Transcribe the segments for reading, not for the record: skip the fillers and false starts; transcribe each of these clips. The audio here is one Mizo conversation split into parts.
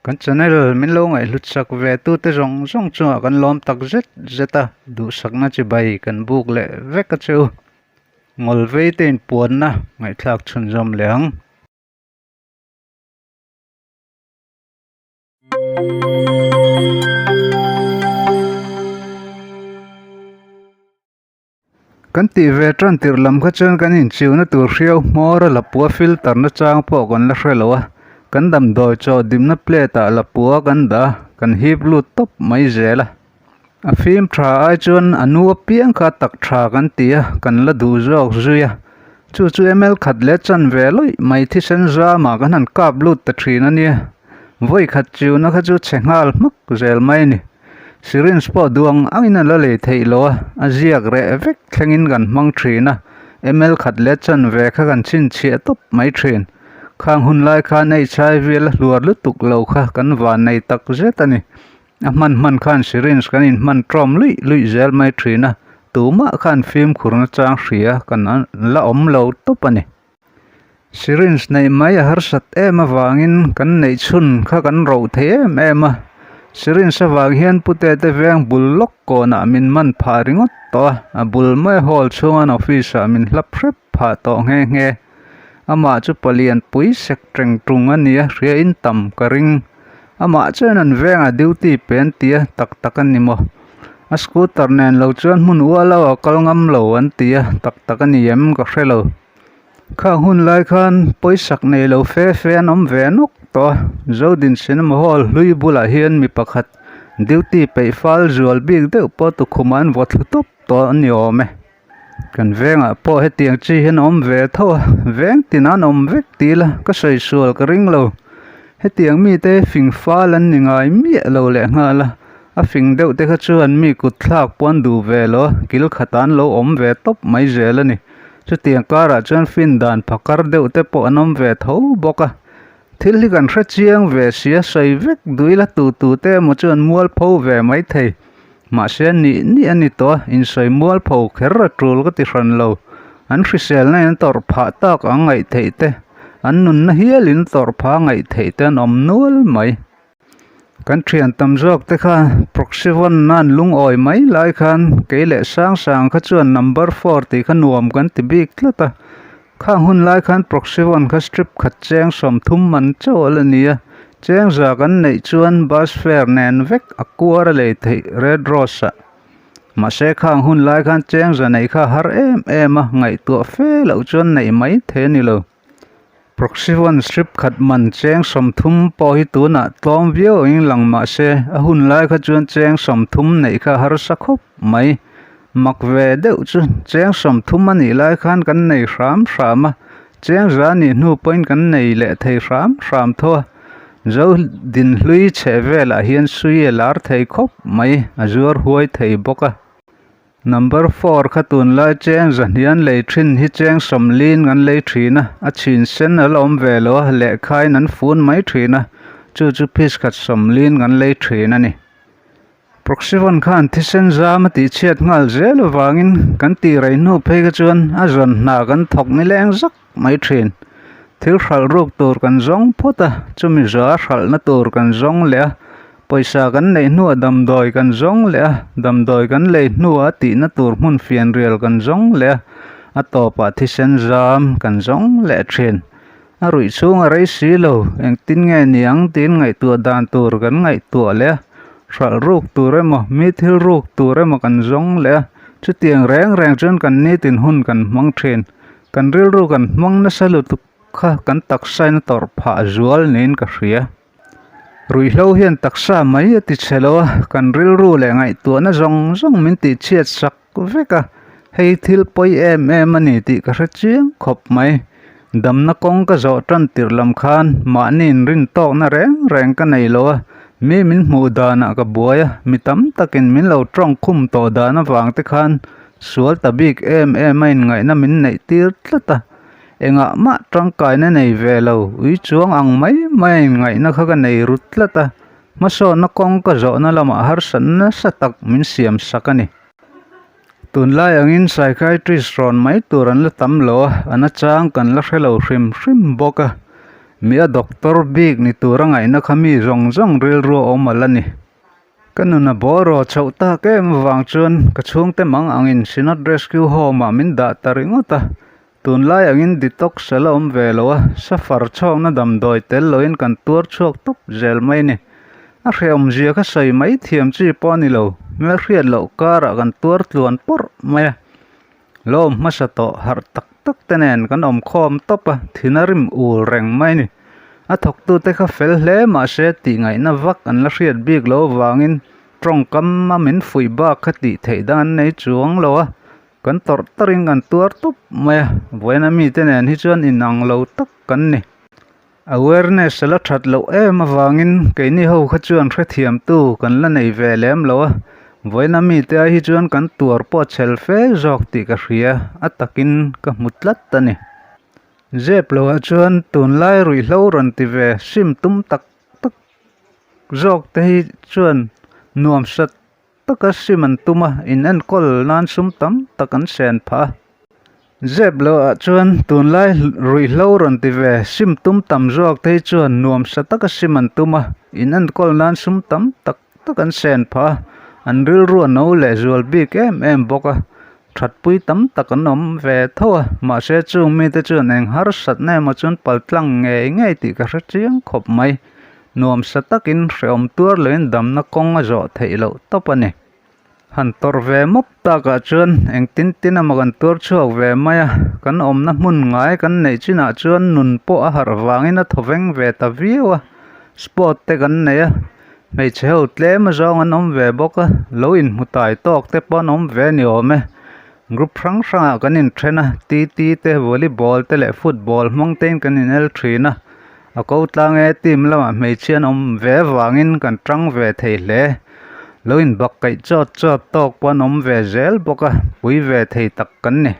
Kan channel min lo ngaihhlut sak ve tute zawng zawng chungah kan lawm tak zet zet a, duhsakna chibai kan buk leh vek a che u. Ngawlvei te inpuanna ngaihthlak chhunzawm leh ang. Kan tih ve tan tirh lam kha chuan kan inchiuna tur hriau hmawr a lapua filter na chang pawh kan la hre lo a, kan damdawi chaw dimna plate ah lapua kan dah a, kan hip lut tawp mai zel a. A fim tha ai chuan a nu apiang kha tak tha kan ti a, kan la duh zawk zui a. Chu chu ml khat leh chan ve lawih mai thisen zamah kan han kap lut ta thin a nia. Vawi khat chiuna kha chu chhe nghal hmak zel mai a ni. Syringe pawh duh ang angin a la lei theih lo a, a ziak reh vek thlengin kan hmang thin a, ml khat leh chanve kha kan chhinchhiah tawp mai thin. Khang hun lai khan HIV la hluar lutuk lo kha kan van nei tak zet a ni. A hman hman khan syringe kan inhman tawm luih luih zel mai thin a, tumah khan fimkhurna chang hria kan la awm lo tawp a ni. Syringe neih mai a harsat em avangin kan neih chhun kha kan roh thei em em a, syringe avang hian pute te veng bul lawk kawnah min man phah ringawt tawh a, a bul mai hall chhunga an office ah min hlap hrep phah tawh nghe nghe. Amah chu palian pui sek teng tung a nia hria in tam ka ring. Amah chuan an vengah duty pe an ti a, tak tak a ni maw? A scooter nen lo chuan hmun ual a kal ngam lo an ti a, tak tak a ni em ka hre lo. Khang hun lai khan pawisak nei lo fe fe an awm ve nawk tawh a, Zodin Cinema Hall hlui bulah hian mi pakhat duty peih fal zual bik deuh pawh tukhumah an vaw thlu tawp tawh a ni awm e. Kan vengah pawh hetiang chi hian a awm ve tho a, veng tinah an awm vek ti ila ka sawi sual ka ring lo. Hetiang mite fing fal an ni ngai miah lo lehnghal a, a fing deuh te kha chuan mi kut thlak pawh an duh ve lo a, kil khatah an lo awm ve tawp mai zel a ni. Chutiang karah chuan fin dan phakar deuh te pawh an awm ve tho bawk a, thil hi kan hre chiang ve si a, sawi vek duh ila tu tu te emaw chuan mualpho ve mai thei. Mahse nih nih a ni tawh a, insawi mualpho kher a tul ka ti hran lo. An hriselna in tawrh phah tak ang ngaih theih te, an nunna hial in tawrh phah ngaih theih te an awm nual mai. Kan thian tam zawk te kha proxy vawn nan lungawi mai lai khan kei leh sang sang kha chuan number four tih kha nuam kan ti bik tlat a, khang hun lai khan proxy vawn kha strip khat cheng 30 man chauh a la ni a, cheng za kan neih chuan bus fare nen vek a kuar a lei theih red rose ah. Mahse khang hun lai khan cheng za neih kha har em em a, ngaihtuah fe loh chuan neih mai thei a ni lo. Proxy one strip khat man cheng 30 pawh hi tunah tlawm viau angin lang mah se a hun lai kha chuan cheng 30 neih kha harsa khawp mai. Mak ve deuh chu cheng 30 a nih lai khan kan nei hram hram a, cheng za nih hnu pawhin kan nei leh thei hram hram tho a. Zo dinhlui chheh velah hian sui a lar thei khawp mai, a zuar huai thei bawk a. Number four kha tunlai cheng zahnian lei thin hi cheng sawmlin kan lei thin a, a chhin sen a la awm ve lo a, lehkhain an fun mai thin a, chu chu piece khat sawmlin kan lei thin a ni. Proxyvon khan thisen zam a tihchhiat nghal zel avangin kan tih rei hnu phei kha chuan a zawn hna kan thawk nileng zak mai thin. Thil hralh ruk tur kan zawng phawt a, chumi zawha hralhna tur kan zawng leh a, pawisa kan neih hnuah damdawi kan zawng leh a, damdawi kan lei hnuah tihna tur hmun fianrial kan zawng leh a, a tawpah thisen zam kan zawng leh thin. A ruih chhung a rei si lo, engtin nge niang tiin ngaihtuah dan tur kan ngaihtuah leh a, hralh ruk tur emaw, mi thil ruk tur emaw kan zawng leh a, chutiang reng reng chuan kan nitin hun kan hmang thin. Kan rilru kan hmang nasa lutuk kha kan taksa in a tawrh phah zual niin ka hria. Ruihhlo hian taksa mai a ti chhe lo a, kan rilru leh ngaihtuahna zawng zawng min tih chhiat sak vek a, hei thil pawi em em a ni tih ka hre chiang khawp mai. Damna kawng ka zawh tan tirh lam khan mahni inrin tawkna reng reng ka nei lo a, mi min hmuh danah ka buai a, mi tam takin min lo tawngkhum tawh dan avang te khan Sual ta bik em em a inngaihna min neih tir tlat a, engah mah tangkaina nei ve lo, ui chuang ang mai mai a inngaihna kha ka nei rut tlat a, hmasawnna kawng ka zawhna lamah harsat nasa tak min siam sak a ni. Tunlai angin psychiatrist rawn mai tur an la tam lo a, a nachang kan la hre lo hrim hrim bawk a. Mi a doctor bik ni tura ngaihna kha mi zawng zawng rilru a awm alh a ni. Ka nun a bawraw chhoh tak em avang chuan ka chhungte mang angin Synod Rescue Home ah min dah ta ringawt a. Tunlai angin detox a la awm ve lo a, safar chhawkna damdawi tel loin kan tuar chhuak tawp zel mai a ni. A hrehawmzia kha sawi mai thiam chi pawh a ni lo, hmelhriat loh karah kan tuar tluan pawrh mai a. Lo awm hmasa tawh harh tak tak te nen kan awm khawm tawp a, thin a rim ul reng mai a ni. A thawktute kha fel hle mahse tihngaihna vak an la hriat bik loh avangin tawngkam a min fuih bak kha tih theih dang an nei chuang lo a, kan tawrh tawrhin kan tuar tawp mai a, vawiina mite nen hi chuan inang lo tak kan ni. Awareness a la that loh em avangin keini ho kha chuan hrethiamtu kan la nei ve lem lo a, vawiina mite ai hi chuan kan tuar pawh a chhel fe zawk tih ka hria, a takin ka hmu tlat a ni. Zep loah chuan tunlai ruihhlo rawn ti ve sim tum tak tak zawk te hi chuan nuam sat taka sim an tum a, in enkawl nan sum tam tak an sen phah a. Zep loh ah chuan tunlai ruihhlo rawn ti ve sim tum tam zawk te hi chuan nuamsa taka sim an tum a, in enkawl nan sum tam tak tak an sen phah a, an rilru a no leh zual bik em em bawk a, thatpui tam tak an awm ve tho a, mahse chung mite chuan eng harsatna emaw chuan paltlang ngei ngei tih ka hre chiang khawp mai. Nuamsa takin hrehawm tuar loin damna kawng a zawh theih loh tawp a ni. Han tawrh ve mawp takah chuan engtin tin emaw kan tuar chhuak ve mai a, kan awmna hmun ngai kan neih chinah chuan nun pawh a harh vangin a thawveng ve ta viau a, sport te kan nei a, hmeichhe ho tlem azawng an awm ve bawk a, lo inhmu tai tawk te pawh an awm ve ni awm e. Group hrang hrangah kan inthen a, TT te, volleyball te leh football hmang tein kan inel thin a. A ko tlang e, team lamah hmeichhia an awm ve avangin kan tang ve thei hle. Lo inbak kaih chawt chawt tawk pawh an awm ve zel bawk a, pui ve thei tak kan ni.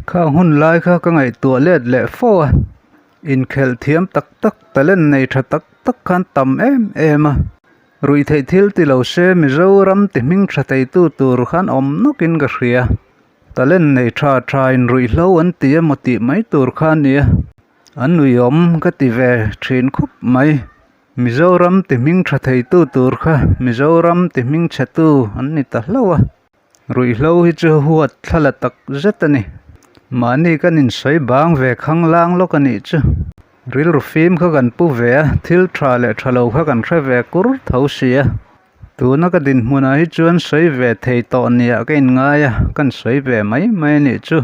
Khang hun lai kha ka ngaihtuah let leh fo a, inkhelh thiam tak tak, talent nei tha tak tak khan tam em em a. Ruihtheih thil ti lo se Mizoram ti hming tha theitu tur khan awm nawkin ka hria. Talent nei tha tha in ruihhlo an ti emaw tih mai tur kha a nia. An nuiawm ka ti ve thin khawp mai. Mizoram ti hming tha theitu tur kha Mizoram ti hming chhetu an ni ta hlauh a. Ruihhlo hi chu huat thla la tak zet a ni. Mahni kan insawi bang ve khang lang lawk a nih chu. Rilru fim kha kan pu ve a, thil tha leh tha lo kha kan hre ve kur tho si a. Tuna ka dinhmunah hi chuan sawi ve thei tawh niah ka inngai a, kan sawi ve mai mai a nih chu.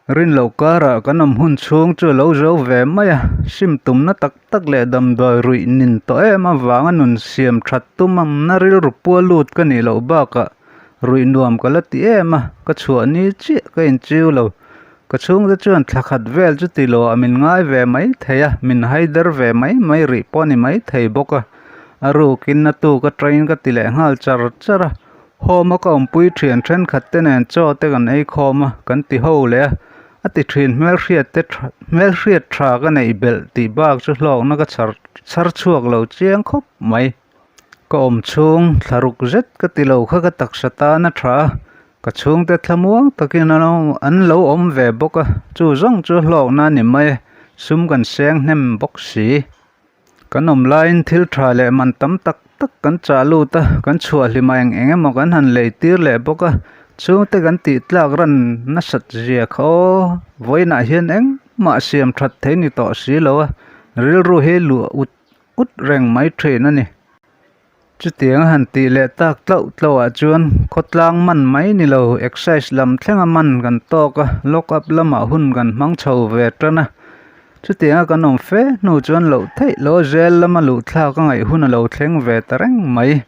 Rin loh karah kan awm hun chhung chu a lo zo ve mai a, sim tumna tak tak leh damdawi ruih nin tawh em avanga nun siam that tum amna rilru pua lut ka nih loh bakah ruih nuam ka la ti em a, ka chhuah ni chiah ka inchiu lo. Ka chhungte chuan thla khat vel chu ti loah min ngai ve mai thei a, min haider ve mai mai rih pawh a ni mai thei bawk a, a rukin a tuk atangin ka ti leh nghal char char a. Home a ka awmpui thian thenkhat te nen chaw te kan ei khawm a, kan ti ho leh a, a ti thin hmelhriat te tha hmelhriat tha ka neih belh tih bak chu hlawkna ka chhar chhar chhuak lo chiang khawp mai. Ka awm chhung thla ruk zet ka ti lo kha ka taksa tan a tha a, ka chhungte thlamuang takin an an lo awm ve bawk a, chu zawng chu hlawkna a ni mai e, sum kan seng hnem bawk si. Kan awm laiin thil tha leh man tam tak tak kan chah lut a, kan chhuah hlim a eng eng emaw kan han lei tir leh bawk a, chhungte kan tih tlak ran nasat zia kha aw, vawiinah hian engmah siam that thei ni tawh si lo a, rilru hi luah ut ut reng mai thin a ni. Chutiang a han tih leh tak tlauh tlauh ah chuan khawtlang man mai ni lo exercise lam thlenga man kan tawk a lock up lamah hun kan hmang chho ve tan a chutiang a kan awm fe hnu chuan loh theih loh a zel lama luh thlak a ngaih hun a lo thleng ve ta reng mai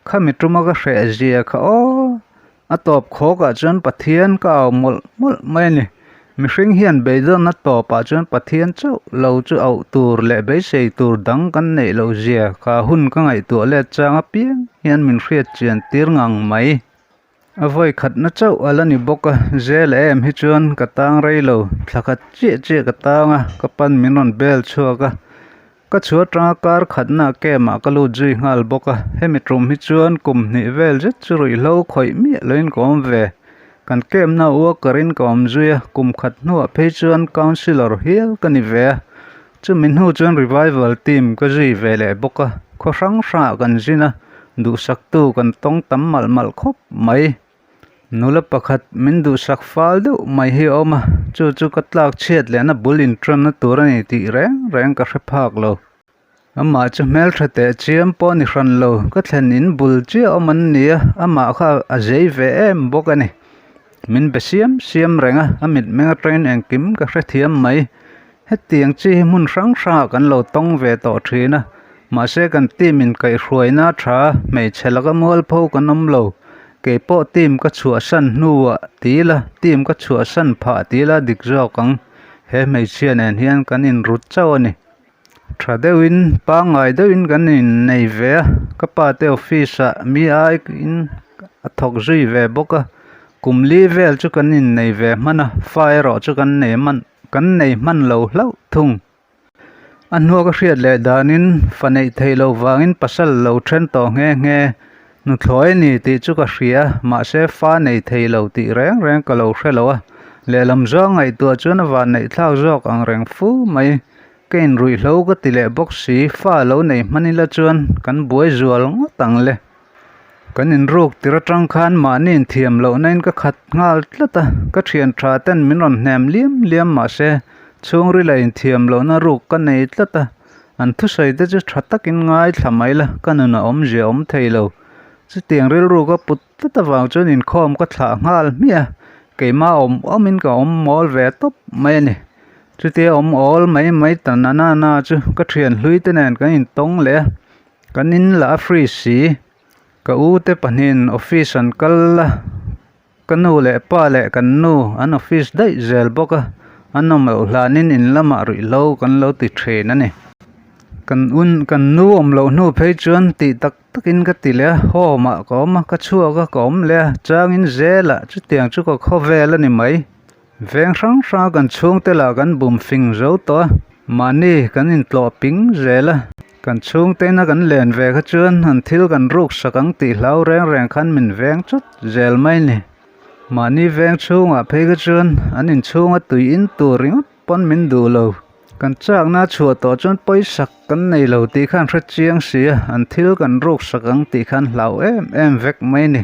khami tuma ka hreh zia kha aw. A tawp khawkah chuan Pathian ka au mawlh mawlh mai a ni. Mihring hian beidawnna tawpah chuan Pathian chauh lo chu auh tur leh beisei tur dang kan neih loh zia kha hun ka ngaihtuah let chang apiang hian min hriat chian tir ngang mai. A vawi khatna chauh a la ni bawk a, zel em hi chuan ka tang rei lo, thla khat chiah chiah ka tang a, ka pan min rawn bel chhuak a. Ka chhuah atanga kar khatna camp ah ka lut zui nghal bawk a, hemi tum hi chuan kum hnih vel zet chu ruihhlo khawih miah loin ka awm ve. Kan camp na worker in ka awm zui a, kum khat hnuah phei chuan councillor hial ka ni ve a. Chumi hnu chuan revival team ka zui ve leh bawk a, khaw hrang hrangah kan zin a, duhsaktu kan tawng tam malh malh khawp mai. Nula pakhat min duhsak fal deuh mai hi a awm a, chu chu ka tlak chhiat lehna bul inṭanna tur a ni tih reng reng ka hre phak lo. Amah chu hmeltha teh chiam pawh ni hran lo, ka thlen in bul chiah awm an ni a, amah kha a zei ve em bawk a ni. Min be siam siam reng a, a mitmeng atangin engkim ka hrethiam mai. Hetiang chi hi hmun hrang hrangah kan lo tawng ve tawh thin a, mahse kan team in kaihhruaina a tha a, hmeichhe laka mualpho kan awm lo. Keipawh team ka chhuahsan hnuah ti ila, team ka chhuahsan phah ti ila dik zawk ang. He hmeichhia nen hian kan inrut chauh a ni. Tha deuhin pangngai deuhin kan innei ve a ka pa te office ah mi aiin a thawk zui ve bawk a kum li vel chu kan innei ve hman a fa erawh chu kan nei hman kan nei hman lo hlauh thung a hnua ka hriat leh danin fa neih theih loh vangin pasal lo then tawh nghe nghe nuthlawi a ni tih chu ka hria mahse fa nei thei lo tih reng reng ka lo hre lo a lehlam zawng ngaihtuah chuan a van neih thlak zawk ang reng fu mai. Ka inruihhlo ka ti leh bawk si, fa lo nei hman ila chuan kan buai zual ngawt ang le. Kan inruk tir atang khan mahni inthiam lohna in ka khat nghal tlat a, ka thian tha ten min rawn hnem liam liam mahse chhungrila inthiam lohna ruk ka nei tlat a, an thusawi te chu tha takin ngaithla mai la ka nun a awmzia awm thei lo. Chutiang rilru ka put tlat avang chuan inkhawm ka thlah nghal hmiah a, keimah awm awmin ka awm mawl ve tawp mai a ni. Chutia awm awl mai mai ta na na na chu ka thian hlui te nen kan intawng leh a, kan in lah a free si. Ka u te pahnihin office an kal a, ka nu leh pa leh kan nu an office daih zel bawk a, an awm loh hlanin in lamah ruihhlo kan lo ti thin a ni. Kan un kan nu awm loh hnu phei chuan tih tak takin ka ti leh a, home ah ka awm a, ka chhuak a ka awm leh a, changin zelah chutiang chu ka khawvel a ni mai. Veng hrang hrang kan chhungte lah kan bum fing zo tawh a, mahni kan intlawh ping zel a, kan chhungte ina kan len ve kha chuan an thil kan ruk sak ang tih hlau reng reng khan min veng chawt zel mai ni. Mahni veng chhungah phei kha chuan an inchhunga tui in tur ringawt pawn min duh lo. Kan chakna chhuah tawh chuan pawisak kan nei lo tih khan hre chiang si a, an thil kan ruk sak ang tih khan hlau em em vek mai ni.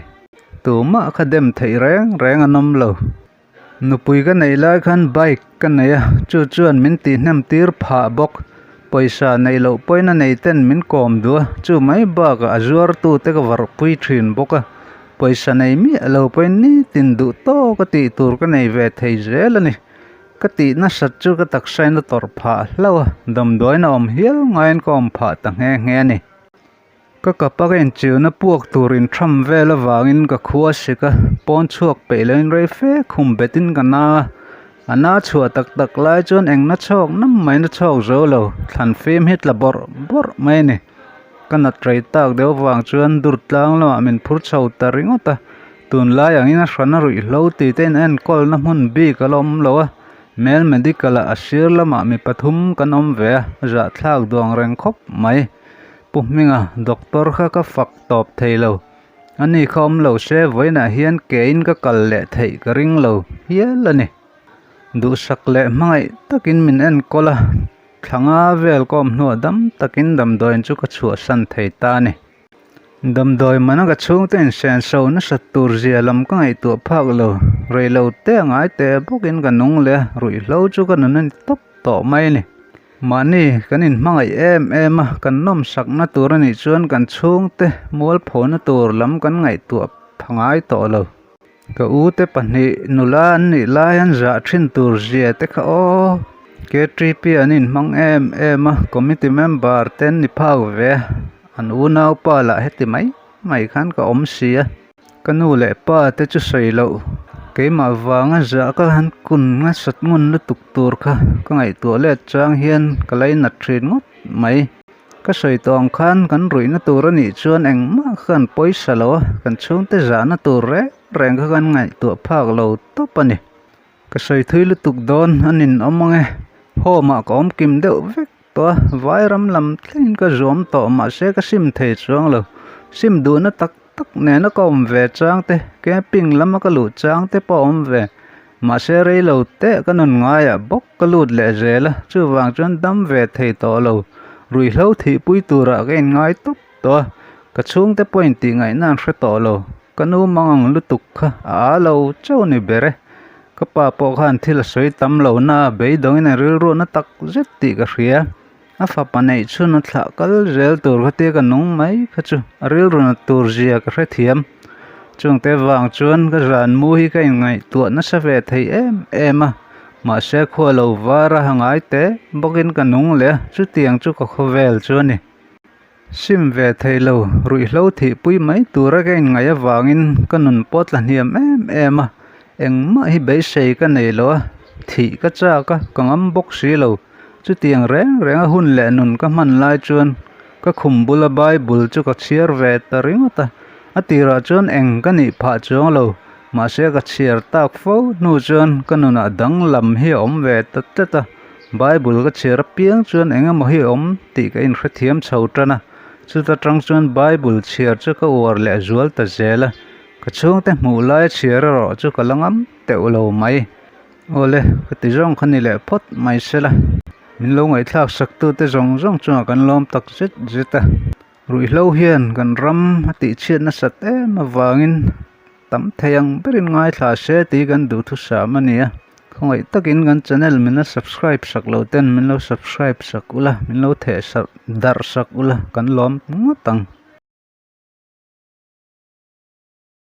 Tumah kha dem theih reng reng an awm lo. Nupui ka neih lai khan bike ka nei a, chu chuan min tihhnem tir phah bawk. Pawisa neih loh pawhin a nei ten min kawm duh a, chu mai bakah a zuartu te ka varhpui thin bawk a. Pawisa nei miah lo pawhin nitin duh tawk a tih tur ka nei ve thei zel a ni. Ka tih nasat chu ka taksain a tawrh phah hlauh a, damdawiin a awm hial ngaiin ka awm phah ta nghe nghe a ni. Ka kapa ka inchiuna puak tur intham vel avangin ka khua sik a, pawn chhuak peih loin rei fe khum betin ka na a, a na chhuah tak tak lai chuan engna chhawk nam mai na chhawk zo lo, thlan fim hi tla bawrh bawrh mai a ni. Ka nat rei tak deuh avang chuan dur tlang lamah min phur chho ta ringawt a, tunlai angin a hrana ruihhlo tih te in enkawlna hmun bik a la awm lo a, Mel Medical ah a sir lamah mi pathum kan awm ve a, zahthlak duang reng khawp mai. Pu Hminga, Doctor kha ka fak tawp thei lo. Ani kha awm lo se vawiinah hian kein ka kal leh theih ka ring lo hial a ni. Duhsak leh hmangaih takin min enkawl a, thla nga vel ka awm hnuah dam takin damdawiin chu ka chhuahsan thei ta a ni. Damdawi mana ka chhungte insenso nasat tur zia lam ka ngaihtuah phak lo. Reilo te a ngai teh bawkin ka nung leh a, ruihhlo chu ka nun a ni tawp tawh mai a ni. Mahni kan inhmangaih em em a, kan nawmsakna tur a nih chuan kan chhungte mualphona tur lam kan ngaihtuah pha ngai tawh lo. Ka u te pahnih nula an nih lai an zah thin tur zia te kha aw. KTP an inhmang em em a, committee member te an ni phak ve a, an unaupa lah heti mai mai khan ka awm si a. Ka nu leh pa te chu sawi loh, keimah vanga zah ka han kun ngasat ngun lutuk tur kha ka ngaihtuah let chang hian ka lainat thin ngawt mai. Ka sawi tawh ang khan kan ruihna tur a nih chuan engmah kha kan pawisa lo a, kan chhungte zahna tur reng reng kha kan ngaihtuah phak lo tawp a ni. Ka sawi thui lutuk dawn a nin awm ang e, home ah ka awm kim deuh vek tawh a, vairam lam thlengin ka zuam tawh mahse ka sim thei chuang lo, sim duhna tak tak nena ka awm ve chang te, camping lama ka luh chang te pawh a awm ve. Mahse rei lo teh ka nun ngaiah bawk ka lut leh zel a, chuvang chuan dam ve thei tawh lo. Ruihhlo thihpui turah ka inngai tawp tawh a, ka chhungte pawh intih ngaihna an hre tawh lo. Ka nu mang ang lutuk kha a â lo chauh ni ber e. Ka pa pawh khan thil a sawi tam lo na a, beidawngin a rilruahna tak zet tih ka hria. A fapa neih chhun a thlah kal zel tur kha tia ka nung mai kha chu a rilru nat tur zia ka hrethiam. Chungte vang chuan ka zan mu hi ka inngaihtuah nasa ve thei em em a, mahse khua lo var a ha ngai te bawkin ka nung leh a, chutiang chu ka khawvel chu a ni. Sim ve thei lo, ruihhlo thihpui mai tura ka inngaih avangin ka nun pawh tla hniam em em a, engmah hi beisei ka nei lo a, thih ka chak a, ka ngam bawk si lo. Chutiang reng renga hun leh nun ka hman lai chuan ka khum bula Bible chu ka chhiar ve ta ringawt a, a tirah chuan eng ka nih phah chuang lo, mahse ka chhiar tak fo hnu chuan ka nunah danglam hi a awm ve ta tlat a. Bible ka chhiar apiang chuan eng emaw hi a awm tih ka inhrethiam chho tan a, chuta tang chuan Bible chhiar chu ka uar leh zual ta zel a, ka chhungte hmuh lai chhiar erawh chu ka la ngam teuh lo mai. Awle, ka ti zawng kha ni leh phawt mai sela, min lo ngaihthlak sak tute zawng zawng chungah kan lawm tak zet zet a, ruihhlo hian kan ram a tihchhiat nasat em avangin Tam thei ang berin ngaithla se tih kan duhthusam a ni a, khawngaih takin kan channel min la subscribe sak lo ten min lo subscribe sak ula, min lo theh darh sak ula kan lawm ngawt ang.